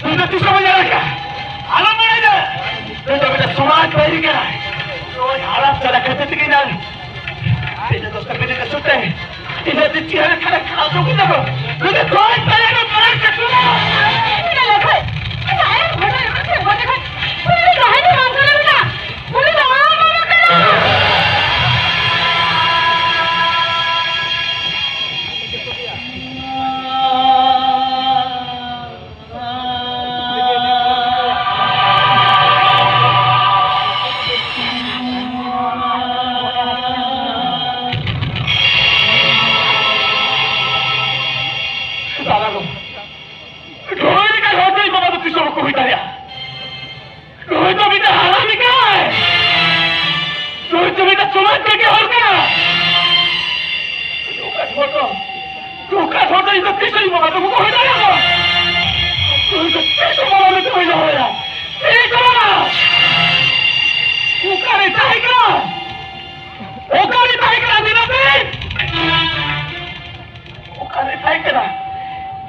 ᱤᱧ ᱫᱚ ᱛᱤᱥ ᱦᱚᱸ ᱵᱟᱹᱧ ᱟᱲᱟᱜᱟ᱾ ᱟᱞᱚᱢ ᱢᱚᱱᱮᱭᱟ᱾ ᱱᱩᱭ ᱫᱚ ᱢᱤᱫᱴᱟᱝ ᱥᱚᱢᱟᱡᱽ ᱵᱟᱹᱭᱨᱤ ᱠᱟᱱᱟᱭ᱾ ᱱᱩᱭ ᱦᱟᱲᱟᱢ ᱪᱟᱞᱟᱜ ᱠᱷᱟᱹᱛᱤᱨ ᱛᱮᱜᱮ ᱤᱧ ᱟᱨ ᱛᱮᱦᱮᱧ ᱫᱚ ᱫᱚᱥᱴᱟ ᱵᱤᱱᱤᱰ ᱥᱩᱫᱷᱟᱹ ᱤᱧ ᱫᱚ ᱪᱮᱫ ᱦᱚᱸ ᱠᱷᱟᱨᱟᱯ ᱠᱷᱟᱨᱟᱯ ᱫᱚ ᱵᱟᱹᱧ ᱧᱟᱢᱟ᱾ ᱱᱩᱭ ᱫᱚ ᱜᱚᱡ ᱛᱟᱭᱟ ᱱᱩᱭ ᱢᱟᱨᱟᱝ ᱪᱟᱹᱠᱨᱤ᱾ ᱤᱧ ᱫᱚ ᱞᱟᱹᱭ ᱠᱷᱟᱡ, ᱤᱧ ᱫᱚ ᱟᱭᱟᱜ ᱜᱷᱚᱴᱚᱱ ᱨᱮ ᱪᱮᱫ ᱜᱷᱚᱴᱮ ᱠᱷᱟᱡ, ᱩᱱᱤ ᱫᱚ ᱡᱟᱦᱟᱸᱭ ᱫᱚ ᱵᱟᱝ ᱠᱟᱱᱟ ᱵᱮᱴᱟ᱾ ᱩᱱᱤ ᱫᱚ ᱟᱢ ᱵᱟᱵᱟ ᱠᱟᱱᱟ᱾ ᱫᱟᱫᱟ ᱜᱚ, ᱰᱷᱚᱲᱚᱭ ᱞᱮᱠᱟ ᱦᱚᱲ ᱫᱚ ᱤᱧ ᱵᱟᱵᱟ ᱫᱚ ᱛᱤᱥ ᱦᱚᱸ ᱵᱟᱠᱚ ᱦᱩᱭ ᱫᱟᱲᱮᱭᱟᱜᱼᱟ᱾ ᱱᱩᱭ ᱫᱚ ᱢᱤᱫᱴᱟᱝ ᱦᱟᱨᱟᱢᱤ ᱠᱟᱱᱟᱭ᱾ ᱱᱩᱭ ᱫᱚ ᱢᱤᱫᱴᱟᱝ ᱥᱚᱢᱟᱡᱽ ᱵᱟᱹᱜᱤ ᱦᱚᱲ ᱠᱟᱱᱟ᱾ ᱱᱚᱝᱠᱟᱱ ᱦᱚᱲ ᱫᱚ, ᱱᱚᱝᱠᱟᱱ ᱦᱚᱲ ᱫᱚ ᱤᱧ ᱫᱚ ᱛᱤᱥ ᱦᱚᱸ ᱤᱧ ᱵᱟᱵᱟ ᱫᱚ ᱵᱟᱠᱚ ᱦᱩᱭ ᱫᱟᱲᱮᱭᱟᱜᱼᱟ᱾ ᱱᱩᱭ ᱫᱚ ᱛᱤᱥ ᱦᱚᱸ ᱵᱟᱵᱟ ᱢᱮᱱᱛᱮ ᱵᱟᱹᱧ ᱫᱚᱦᱚᱭᱟ᱾ ᱛᱤᱥ ᱦᱚᱸ ᱵᱟᱝ᱾ ᱚᱠᱟᱨᱮ ᱛᱟᱦᱮᱸ ᱠᱟᱱᱟ? ᱚᱠᱟᱨᱮ ᱛᱟᱦᱮᱸ ᱠᱟᱱᱟ ᱢᱤᱱᱟᱠᱥᱤ? ᱚᱠᱟᱨᱮ ᱛᱟᱦᱮᱸ ᱠᱟᱱᱟ?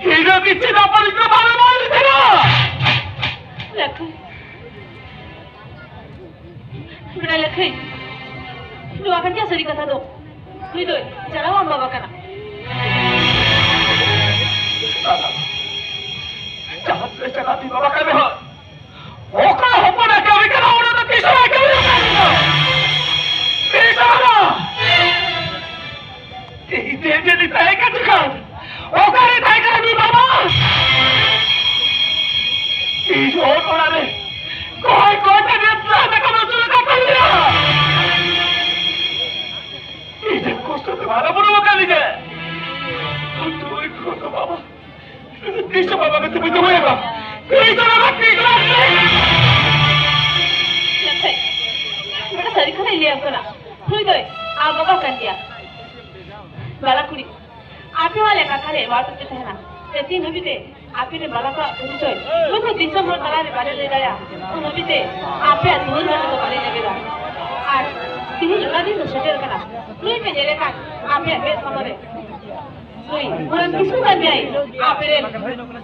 ᱤᱱᱟᱹ ᱜᱮ ᱪᱮᱫᱟᱜ ᱵᱟᱹᱲᱤᱡ ᱫᱚ ᱵᱟᱞᱮ ᱵᱟᱲᱟᱭ ᱠᱟᱱᱟ? ᱞᱟᱹᱠᱷᱩ, ᱢᱮᱱᱟ ᱞᱟᱹᱠᱷᱩ, ᱱᱚᱣᱟ ᱠᱟᱱ ᱜᱮᱭᱟ ᱥᱟᱹᱨᱤ ᱠᱟᱛᱷᱟ ᱫᱚ᱾ ᱱᱩᱭ ᱫᱚ ᱡᱟᱱᱟᱢ ᱟᱢ ᱵᱟᱵᱟ ᱠᱟᱱᱟ᱾ ᱡᱟᱦᱟᱸ ᱛᱤᱱᱟᱹᱜ ᱡᱟᱱᱟᱢ ᱤᱧ ᱵᱟᱵᱟ ᱠᱟᱱ ᱨᱮᱦᱚᱸ, ᱚᱠᱟ ᱦᱚᱯᱚᱱᱟᱜ ᱠᱟᱹᱢᱤ ᱠᱟᱱᱟ, ᱚᱱᱟ ᱫᱚ ᱛᱤᱥ ᱦᱚᱸ ᱵᱟᱭ ᱠᱟᱹᱢᱤ ᱟᱠᱟᱫ ᱛᱤᱧᱟ᱾ ᱛᱤᱥ ᱦᱚᱸ ᱵᱟᱝ᱾ ᱵᱟᱵᱟ ᱵᱩᱨᱩ ᱟᱠᱟᱱ ᱞᱤᱧᱟ᱾ ᱛᱩᱭ ᱠᱷᱚᱱ ᱫᱚ ᱵᱟᱵᱟ, ᱛᱤᱥ ᱦᱚᱸ ᱵᱟᱵᱟ ᱠᱟᱛᱮ ᱵᱟᱹᱧ ᱫᱚᱦᱚᱭᱟ ᱵᱟ᱾ ᱛᱩᱭ ᱫᱚ ᱵᱟᱵᱟ ᱴᱷᱤᱠ ᱵᱟᱝ᱾ ᱱᱟᱛᱮ, ᱵᱮᱴᱟ ᱥᱟᱹᱨᱤ ᱠᱟᱛᱷᱟᱧ ᱞᱟᱹᱭᱟᱢ ᱠᱟᱱᱟ, ᱛᱩᱭ ᱫᱚᱭ ᱟᱡ ᱵᱟᱵᱟ ᱠᱟᱱ ᱜᱮᱭᱟ᱾ ᱵᱟᱞᱟ ᱠᱩᱲᱤ, ᱟᱯᱮ ᱦᱚᱸ ᱟᱞᱮ ᱠᱟᱛᱷᱟ ᱨᱮ ᱮᱢᱟ ᱠᱟᱛᱮ ᱛᱟᱦᱮᱱᱟ᱾ ᱥᱮ ᱛᱤᱱ ᱦᱟᱹᱵᱤᱡ ᱛᱮ ᱟᱯᱮ ᱨᱮᱱ ᱵᱟᱞᱟ ᱠᱚᱣᱟᱜ ᱯᱚᱨᱤᱪᱚᱭ ᱱᱩᱠᱩ ᱫᱤᱥᱚᱢ ᱦᱚᱲ ᱛᱟᱞᱟ ᱨᱮ ᱵᱟᱞᱮ ᱞᱟᱹᱭ ᱫᱟᱲᱮᱭᱟᱜᱼᱟ, ᱩᱱ ᱦᱟᱹᱵᱤᱡ ᱛᱮ ᱟᱯᱮᱭᱟᱜ ᱫᱩᱣᱟᱹᱨ ᱢᱟᱴᱷ ᱫᱚ ᱵᱟᱞᱮ ᱞᱮᱵᱮᱫᱟ᱾ ᱟᱨ ᱛᱤᱦᱤᱧ ᱚᱱᱟ ᱫᱤᱱ ᱫᱚ ᱥᱮᱴᱮᱨ ᱠᱟᱱᱟ᱾ ᱱᱩᱭ ᱯᱮ ᱧᱮᱞ ᱞᱮᱠᱷᱟᱱ ᱟᱯᱮᱭᱟᱜ ᱢᱮᱫ ᱥᱟᱢᱟᱝ ᱨᱮ ᱱᱩᱭ ᱢᱟᱨᱟᱝ ᱠᱤᱥᱩ ᱠᱟᱱ ᱜᱮᱭᱟᱭ ᱟᱯᱮ ᱨᱮᱱ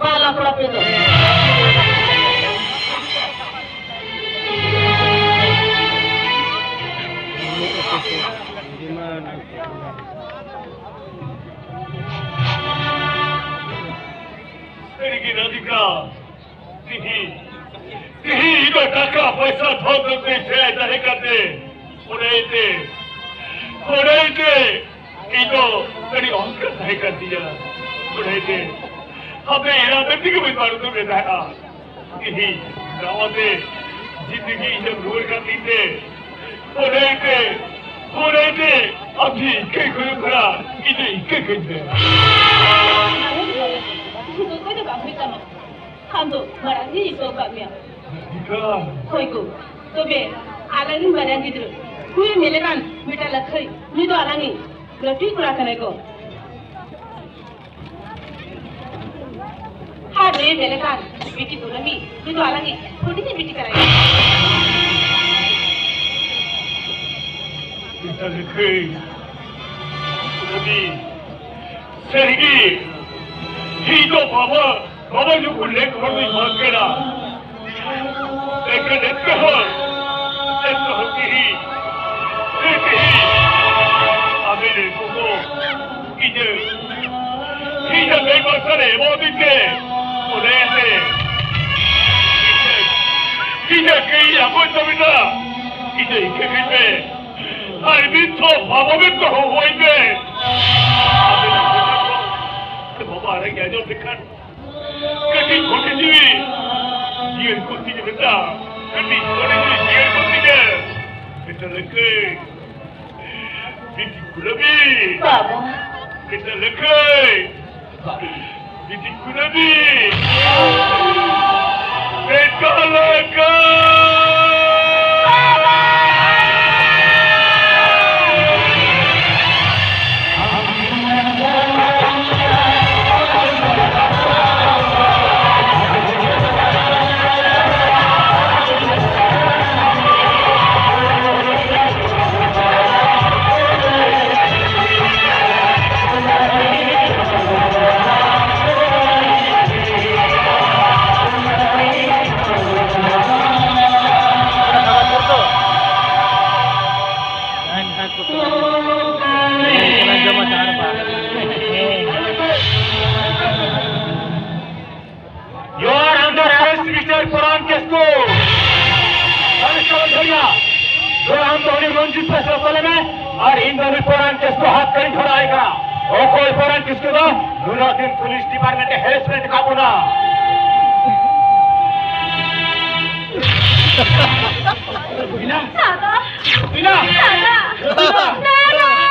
ᱵᱟᱞᱟ ᱠᱚᱲᱟ ᱠᱚᱫᱚ᱾ ᱥᱟᱹᱨᱤᱜᱮ ᱨᱟᱫᱷᱤᱠᱟ, ᱛᱤᱦᱤᱧ, ᱛᱤᱦᱤᱧ ᱤᱧ ᱫᱚ ᱴᱟᱠᱟ ᱯᱚᱭᱥᱟ ᱫᱷᱚᱱ ᱫᱚ ᱛᱤᱧ ᱥᱮ ᱛᱟᱦᱮᱸ ᱠᱟᱛᱮ, ᱚᱱᱮ ᱤᱧ ᱛᱮ, ᱚᱱᱮ ᱤᱧ ᱛᱮ ᱤᱧ ᱫᱚ ᱟᱹᱰᱤ ᱚᱦᱚᱝᱠᱟᱨ ᱛᱟᱦᱮᱸ ᱠᱟᱱ ᱛᱤᱧᱟ᱾ ᱚᱱᱮ ᱤᱧ ᱛᱮ ᱦᱟᱯᱮ ᱮᱨᱟ ᱢᱮᱱᱛᱮ ᱜᱮ ᱵᱟᱹᱧ ᱢᱟᱱᱚᱛ ᱢᱮ ᱛᱟᱦᱮᱸᱜᱼᱟ᱾ ᱛᱤᱦᱤᱧ ᱱᱟᱣᱟ ᱛᱮ ᱡᱤᱱᱫᱮᱜᱤ ᱤᱧᱮᱢ ᱨᱩᱣᱟᱹᱲ ᱠᱟᱫ ᱛᱤᱧ ᱛᱮ, ᱚᱱᱮ ᱤᱧ ᱛᱮ, ᱚᱱᱮ ᱤᱧ ᱛᱮ ᱟᱢ ᱴᱷᱮᱱ ᱤᱠᱟᱹᱧ ᱠᱷᱚᱡᱚᱜ ᱠᱟᱱᱟ, ᱤᱧ ᱫᱚ ᱤᱠᱟᱹ ᱠᱟᱹᱧ ᱢᱮ᱾ ᱵᱤᱥᱤ ᱫᱚ ᱚᱠᱚᱭ ᱫᱚ ᱵᱟᱝ ᱦᱩᱭᱩᱜ ᱛᱟᱢᱟ᱾ ᱟᱢ ᱫᱚ ᱢᱟᱲᱟᱝ ᱨᱤᱧ ᱟᱹᱭᱠᱟᱹᱣ ᱟᱠᱟᱫ ᱢᱮᱭᱟ᱾ ᱨᱟᱫᱷᱤᱠᱟ᱾ ᱦᱳᱭ ᱜᱳ, ᱛᱚᱵᱮ ᱟᱞᱟᱝ ᱨᱤᱱ ᱵᱟᱨᱭᱟ ᱜᱤᱫᱽᱨᱟᱹ, ᱱᱩᱭ ᱢᱮᱱ ᱞᱮᱠᱟᱱ ᱵᱮᱴᱟ ᱞᱟᱹᱠᱷᱟᱹᱭ, ᱱᱩᱭ ᱫᱚ ᱟᱞᱟᱝᱤᱡ ᱞᱟᱹᱴᱩᱭ ᱠᱚᱲᱟ ᱠᱟᱱᱟᱭ ᱜᱳ᱾ ᱟᱨ ᱱᱩᱭ ᱢᱮᱱ ᱞᱮᱠᱟᱱ ᱵᱤᱴᱤ ᱠᱩᱱᱟᱹᱢᱤ, ᱱᱩᱭ ᱫᱚ ᱟᱞᱟᱝᱤᱡ ᱦᱩᱰᱤᱧᱤᱡ ᱵᱤᱴᱤ ᱠᱟᱱᱟᱭ ᱜᱳ᱾ ᱵᱮᱴᱟ ᱞᱟᱹᱠᱷᱟᱹᱭ, ᱠᱩᱱᱟᱹᱢᱤ, ᱥᱟᱹᱨᱤᱜᱮ, ᱤᱧ ᱫᱚ ᱵᱟᱵᱟ, ᱵᱟᱵᱟ ᱧᱩᱛᱩᱢ ᱞᱮᱠ ᱦᱚᱲ ᱫᱚᱧ ᱵᱟᱝ ᱠᱟᱱᱟ᱾ ᱮᱱᱠᱷᱟᱱ ᱮᱱᱛᱮ ᱦᱚᱸ, ᱮᱱᱛᱮ ᱦᱚᱸ ᱛᱤᱦᱤᱧ, ᱛᱤᱦᱤᱧ, ᱟᱵᱮᱱ ᱨᱮᱱ ᱜᱚᱜᱚ, ᱤᱧᱟᱹᱜ, ᱤᱧᱟᱹᱜ ᱞᱮᱠ ᱵᱟᱠᱥᱟ ᱨᱮ ᱮᱢᱟᱣᱟᱫᱤᱧ ᱛᱮ, ᱚᱱᱮ ᱮᱱᱛᱮ, ᱤᱧᱟᱹᱜ ᱠᱟᱹᱭ ᱟᱹᱜᱩᱭ ᱛᱟᱵᱮᱱᱟ, ᱤᱧᱟᱹᱜ ᱤᱠᱟᱹ ᱠᱟᱹᱧ ᱢᱮ᱾ ᱟᱨ ᱢᱤᱫ ᱫᱷᱟᱣ ᱵᱟᱵᱟ ᱢᱮᱱᱛᱮ ᱦᱚᱦᱚᱭ ᱢᱮ᱾ ᱵᱟᱵᱟ ᱟᱲᱟᱝ ᱟᱸᱡᱚᱢ ᱞᱮᱠᱷᱟᱱ ᱠᱟᱹᱴᱤᱡ ᱠᱷᱚᱱ ᱜᱮ ᱡᱤᱣᱤ ᱡᱤᱭᱟᱹᱲ ᱠᱚᱜ ᱛᱤᱧᱟ ᱵᱮᱴᱟ, ᱠᱟᱹᱴᱤᱡ ᱠᱷᱚᱱ ᱜᱮ ᱡᱤᱣᱤ ᱡᱤᱭᱟᱹᱲ ᱠᱚᱜ ᱛᱤᱧᱟ᱾ ᱵᱮᱴᱟ ᱞᱟᱹᱠᱟᱹᱭ, ᱵᱤᱴᱤ ᱠᱩᱞᱟᱹᱢᱤ, ᱵᱟᱵᱟ᱾ ᱵᱮᱴᱟ ᱞᱟᱹᱠᱷᱟᱹᱭ᱾ ᱵᱤᱴᱤ ᱠᱩᱱᱟᱹᱢᱤ᱾ ᱵᱮᱴᱟ ᱞᱟᱹᱠᱷᱟᱹᱭ᱾ You are under arrest, Mister ᱯᱚᱨᱟᱱ ᱠᱤᱥᱠᱩ᱾ ᱠᱚᱱᱮᱥᱴᱮᱵᱚᱞ ᱡᱷᱟᱹᱨᱤᱭᱟ, ᱫᱚ ᱟᱢ ᱫᱚ ᱩᱱᱤ ᱨᱚᱧᱡᱤᱛ ᱯᱮᱥᱟ ᱠᱚᱞᱮ ᱢᱮ ᱟᱨ ᱤᱧ ᱫᱚ ᱩᱱᱤ ᱯᱚᱨᱟᱱ ᱠᱤᱥᱠᱩ ᱦᱟᱛ ᱠᱟᱹᱧ ᱪᱷᱚᱲᱟᱣᱟᱭ ᱠᱟᱱᱟ᱾ ᱚᱠᱚᱭ ᱯᱚᱨᱟᱱ ᱠᱤᱥᱠᱩ ᱫᱚ ᱱᱩᱱᱟᱹᱜ ᱫᱤᱱ ᱯᱩᱞᱤᱥ ᱰᱤᱯᱟᱨᱴᱢᱮᱱᱴ ᱮ ᱦᱮᱨᱮᱥᱢᱮᱱᱴ ᱟᱠᱟᱫ ᱵᱚᱱᱟ? ᱫᱟᱫᱟ! ᱫᱟᱫᱟ! ᱫᱟᱫᱟ!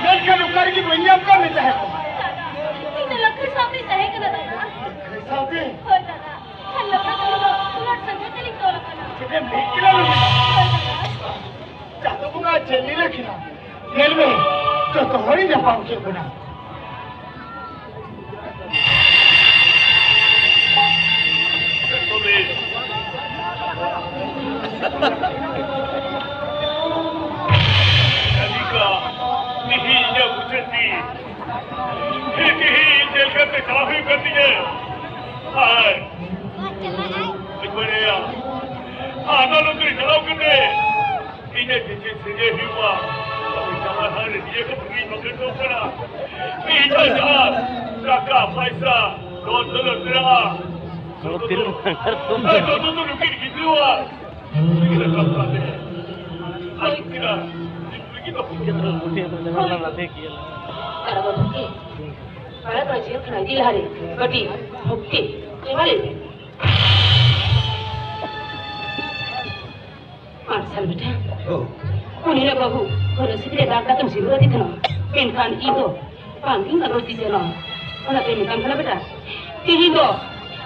ᱢᱮᱱᱠᱷᱟᱱ ᱚᱠᱟ ᱨᱮᱜᱮ ᱵᱟᱹᱧ ᱧᱟᱢ ᱠᱟᱜ ᱢᱮ ᱛᱟᱦᱮᱸᱫ᱾ ᱫᱟᱫᱟ, ᱤᱧ ᱫᱚ ᱞᱟᱹᱠᱷᱟᱹᱭ ᱥᱟᱶᱛᱮᱧ ᱛᱟᱦᱮᱸ ᱠᱟᱱᱟ, ᱫᱟᱫᱟ᱾ ᱞᱟᱹᱠᱷᱟᱹᱭ ᱥᱟᱶᱛᱮ? ᱦᱳᱭ, ᱫᱟᱫᱟ᱾ ᱟᱨ ᱞᱟᱹᱠᱷᱟᱹᱭ ᱫᱚ ᱠᱷᱮᱞᱳᱰ ᱥᱟᱹᱜᱟᱹᱭ ᱛᱮᱞᱤᱧ ᱛᱚᱞ ᱟᱠᱟᱱᱟ᱾ ᱪᱮᱫ ᱮᱢ ᱞᱟᱹᱭ ᱠᱮᱫᱟ, ᱞᱩᱞᱩ? ᱦᱳᱭ, ᱫᱟᱫᱟ᱾ ᱪᱟᱸᱫᱚ ᱵᱚᱸᱜᱟ ᱪᱮᱫ ᱞᱤᱞᱟᱹ ᱠᱮᱫᱟ? ᱧᱮᱞ ᱢᱮ, ᱡᱚᱛᱚ ᱦᱚᱲᱤᱧ ᱧᱟᱯᱟᱢ ᱠᱮᱫ ᱵᱚᱱᱟ᱾ ᱛᱮᱦᱮᱧ ᱤᱧᱟᱹᱜ ᱢᱩᱪᱟᱹᱫ ᱫᱤᱱ᱾ ᱛᱮᱦᱮᱧ ᱡᱮᱞ ᱠᱟᱛᱮ ᱪᱟᱞᱟᱣ ᱦᱩᱭᱩᱜ ᱠᱟᱱ ᱛᱤᱧᱟᱹ᱾ ᱟᱨ ᱵᱟᱹᱧ ᱵᱟᱲᱟᱭᱟ, ᱟᱫᱟᱞᱚᱛ ᱨᱮ ᱪᱟᱞᱟᱣ ᱠᱟᱛᱮ ᱤᱧᱟᱹᱜ ᱡᱮ ᱪᱮᱫ ᱥᱟᱹᱡᱟᱹᱭ ᱦᱩᱭᱩᱜᱼᱟ, ᱟᱫᱚ ᱡᱟᱶᱟᱭ ᱦᱟᱨ ᱨᱮ ᱱᱤᱭᱟᱹ ᱠᱚ ᱵᱩᱜᱤ ᱵᱟᱝ ᱠᱟᱹᱴᱩᱵ ᱠᱟᱱᱟ᱾ ᱤᱧᱟᱹᱜ ᱡᱟᱦᱟᱸ ᱴᱟᱠᱟ ᱯᱟᱭᱥᱟ, ᱫᱷᱚᱱ ᱫᱚᱞᱚᱛ ᱢᱮᱱᱟᱜᱼᱟ, ᱡᱚᱛᱚ ᱫᱚ, ᱡᱚᱛᱚ ᱫᱚ ᱱᱩᱠᱤᱱ ᱜᱤᱫᱽᱨᱟᱹᱣᱟᱜ᱾ ᱱᱩᱠᱤᱱ ᱨᱟᱠᱟᱵ ᱠᱟᱛᱮ, ᱟᱨ ᱱᱩᱠᱤᱱᱟᱜ ᱡᱤᱵᱽ ᱞᱟᱹᱜᱤᱫ ᱫᱚ ᱟᱨ ᱵᱟᱹᱵᱩ ᱜᱮ᱾ ᱯᱟᱲᱟ ᱯᱟᱹᱪᱷᱤ ᱠᱷᱚᱱᱟᱜ ᱤᱫᱤ ᱞᱟᱦᱟᱨᱮ ᱠᱟᱹᱴᱤᱡ ᱵᱷᱚᱠᱛᱤ ᱮᱢᱟ ᱞᱮ ᱢᱮ᱾ ᱢᱟᱨᱥᱟᱞ ᱵᱮᱴᱟ, ᱚ᱾ ᱩᱱᱤ ᱨᱮ ᱵᱟᱹᱦᱩ ᱦᱚᱨᱚ ᱥᱤᱯᱤ ᱨᱮ ᱫᱟᱜ ᱠᱟᱛᱮᱢ ᱥᱤᱸᱫᱩᱨ ᱟᱫᱮ ᱛᱟᱦᱮᱱᱟ, ᱢᱮᱱᱠᱷᱟᱱ ᱤᱧ ᱫᱚ ᱵᱟᱝ ᱤᱧ ᱟᱹᱜᱩ ᱤᱫᱤ ᱥᱮᱱᱚᱜᱼᱟ᱾ ᱚᱱᱟᱛᱮ ᱢᱮᱛᱟᱢ ᱠᱟᱱᱟ ᱵᱮᱴᱟ, ᱛᱮᱦᱮᱧ ᱫᱚ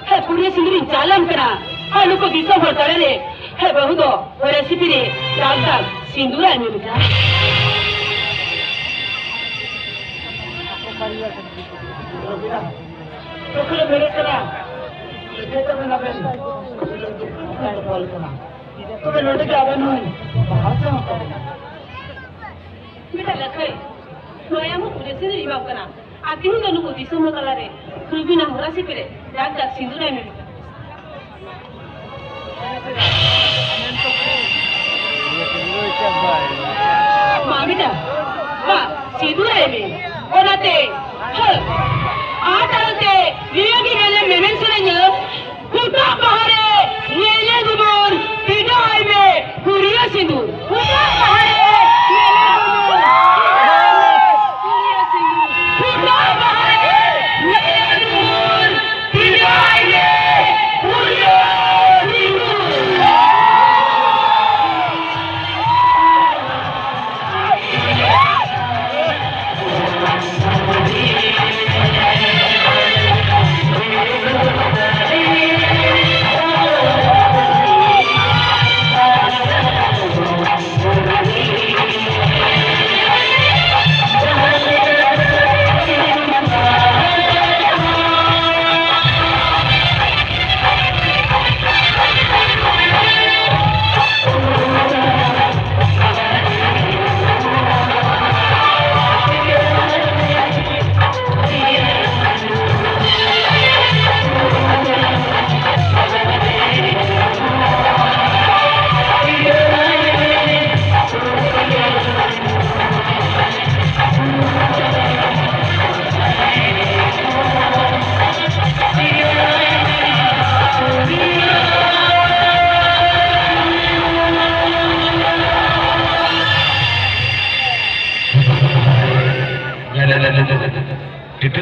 ᱦᱮ ᱯᱩᱨᱟᱹ ᱥᱤᱸᱫᱩᱨᱤᱧ ᱪᱟᱞᱟᱢ ᱠᱟᱱᱟ᱾ ᱟᱨ ᱱᱩᱠᱩ ᱫᱤᱥᱚᱢ ᱦᱚᱲ ᱛᱟᱞᱟᱨᱮ ᱦᱮ ᱵᱟᱹᱦᱩ ᱫᱚ ᱦᱚᱨᱚ ᱥᱤᱯᱤ ᱨᱮ ᱫᱟᱜ ᱫᱟᱜ ᱥᱤᱸᱫᱩᱨ ᱟᱭ ᱢᱮ ᱵᱮᱴᱟ᱾ ᱛᱚᱠᱷᱚᱱᱮ ᱵᱮᱨᱮᱫ ᱠᱟᱱᱟ, ᱞᱮᱠᱷᱟᱭ ᱛᱟᱵᱮᱱ ᱟᱵᱮᱱ, ᱛᱚᱵᱮ ᱱᱚᱰᱮ ᱜᱮ ᱟᱵᱮᱱ ᱦᱚᱸ ᱵᱟᱦᱟ ᱥᱟᱶ ᱛᱟᱵᱮᱱ᱾ ᱢᱤᱫᱴᱟᱝ ᱞᱟᱹᱠᱷᱟᱹᱭ, ᱱᱚᱣᱟ ᱟᱢ ᱦᱚᱸ ᱯᱩᱨᱟᱹ ᱥᱤᱸᱫᱩᱨ ᱮᱢᱟᱢ ᱠᱟᱱᱟ᱾ ᱟᱨ ᱛᱮᱦᱮᱧ ᱫᱚ ᱱᱩᱠᱩ ᱫᱤᱥᱚᱢ ᱦᱚᱲ ᱛᱟᱞᱟᱨᱮ ᱨᱩᱵᱤᱱᱟ ᱦᱚᱨᱟ ᱥᱤᱯᱤ ᱨᱮ ᱡᱟᱠ ᱡᱟᱠ ᱥᱤᱸᱫᱩᱨ ᱟᱭ ᱢᱮ᱾ ᱢᱟ ᱵᱮᱴᱟ, ᱢᱟ ᱥᱤᱸᱫᱩᱨ ᱟᱭ ᱢᱮ᱾ ᱚᱱᱟᱛᱮ, ᱦᱟᱹ, ᱟᱨ